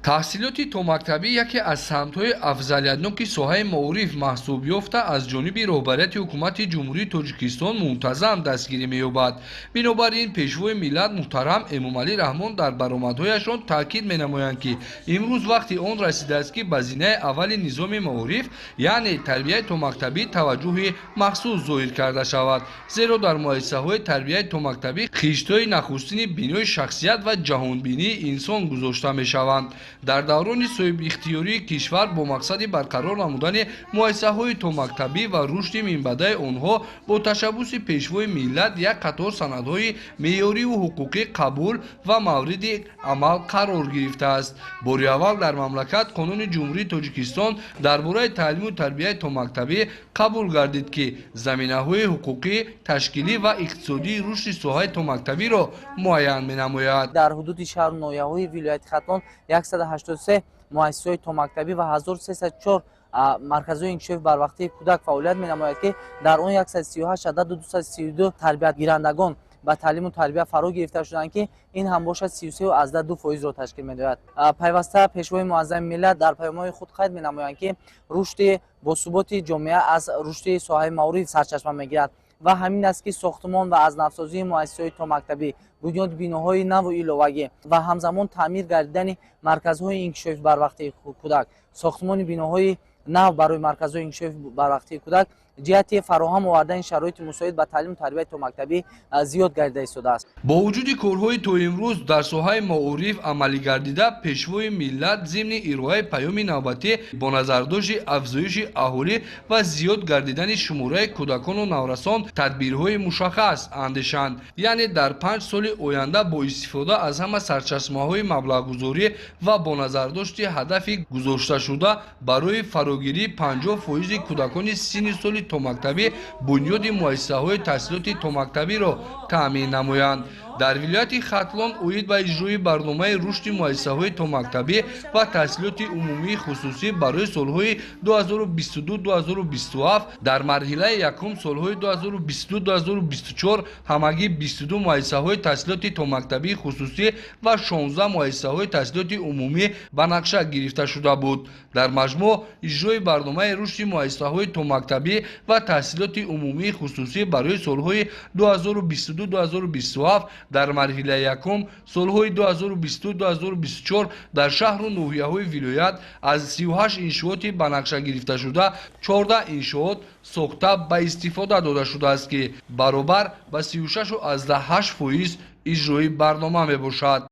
Таҳсилоти томактабӣ яке аз самтҳои афзалиятноки соҳаи маориф маҳсуб ёфта, аз ҷониби роҳбарияти Ҳукумати Ҷумҳурии Тоҷикистон мунтазам дастгирӣ меёбад. Бинобар ин Пешвои миллат муҳтарам Эмомалӣ Раҳмон дар баромадҳояшон таъкид менамоянд, ки имрӯз вақти он расидааст, ки ба зинаи аввали низоми маориф, яъне тарбияи томактабӣ, таваҷҷӯҳи махсус зоҳир карда шавад, зеро дар муассисаҳои тарбияи томактабӣ хиштҳои нахустини бинои шахсият ва ҷаҳонбинии инсон гузошта мешаванд. Дар даврони соҳибихтиёрии кишвар бо мақсади барқарор намудани муассисаҳои томактабӣ ва рушди минбаъдаи онҳо бо ташаббуси Пешвои миллат як қатор санадҳои меъёриву ҳуқуқӣ қабул ва мавриди амал қарор гирифтааст. Бори аввал дар мамлакат Қонуни Ҷумҳурии Тоҷикистон дар бораи таълиму тарбияи томактабӣ қабул гардид, ки заминаҳои ҳуқуқӣ, ташкилӣ ва иқтисодии рушди соҳаи томактабиро муайян менамояд. Дар ҳудуди шаҳру ноҳияҳои вилояти Хатлон 183 муассисаҳои томактабӣ ва 1304 марказҳои инкишофи барвақтии кӯдак фаъолият менамояд, ки дар он 138 ададу 232 тарбиятгирандагон ба таълиму тарбия фаро гирифта шуданд, ки ин ҳам бошад 33,2%-ро ташкил медиҳад. Пайваста Пешвои муаззами миллат дар паёмҳои худ қайд менамоянд, ки рушди босуботи ҷомеа аз рушди соҳаи маориф сарчашма мегирад ва ҳамин аст, ки сохтмон ва аз навсозии муассисаҳои томактабӣ, бунёди биноҳои наву иловагӣ ва ҳамзамон таъмир гардидани марказҳои инкишофи барвақтии кӯдак, сохтмони биноҳои нав барои марказҳои инкишофи барвақтии кӯдак ҷиҳати фароҳам овардани шароити мусоид ба таълиму тарбияи томактабӣ зиёд гардида истодааст. Бо вуҷуди корҳои то имрӯз дар соҳаи маориф амалӣ гардида, Пешвои миллат зимни ироаи паёми навбатӣ бо назардошти афзоиши аҳолӣ ва зиёд гардидани шумораи кӯдакону наврасон тадбирҳои мушаххас андешанд, яъне дар 5 соли оянда бо истифода аз ҳама сарчашмаҳои маблағгузорӣ ва бо назардошти ҳадафи гузошташуда барои фарогирии 50 фоизи кӯдакони синни соли томактабӣ бунёди муассисаҳои таҳсилоти томактабиро таъмин намоянд. Дар вилояти Хатлон оид ба иҷрои барномаи рушди муассисаҳои томактабӣ ва таҳсилоти умумии хусусӣ барои солҳои 2022-2027 дар марҳилаи якум солҳои 2022-2024 ҳамагӣ 22 муассисаҳои таҳсилоти томактабии хусусӣ ва 16 муассисаҳои таҳсилоти умумӣ ба нақша гирифта шуда буд. Дар маҷмӯъ иҷрои барномаи рушди муассисаҳои томактабӣ ва таҳсилоти умумии хусусӣ барои солҳои 2022-2027 дар марҳилаи якум солҳои 2022-2024 дар шаҳру ноҳияҳои вилоят аз 38 иншооти ба нақша гирифташуда 14 иншоот сохта ба истифода дода шудааст, ки баробар ба 36,8% иҷрои барнома мебошад.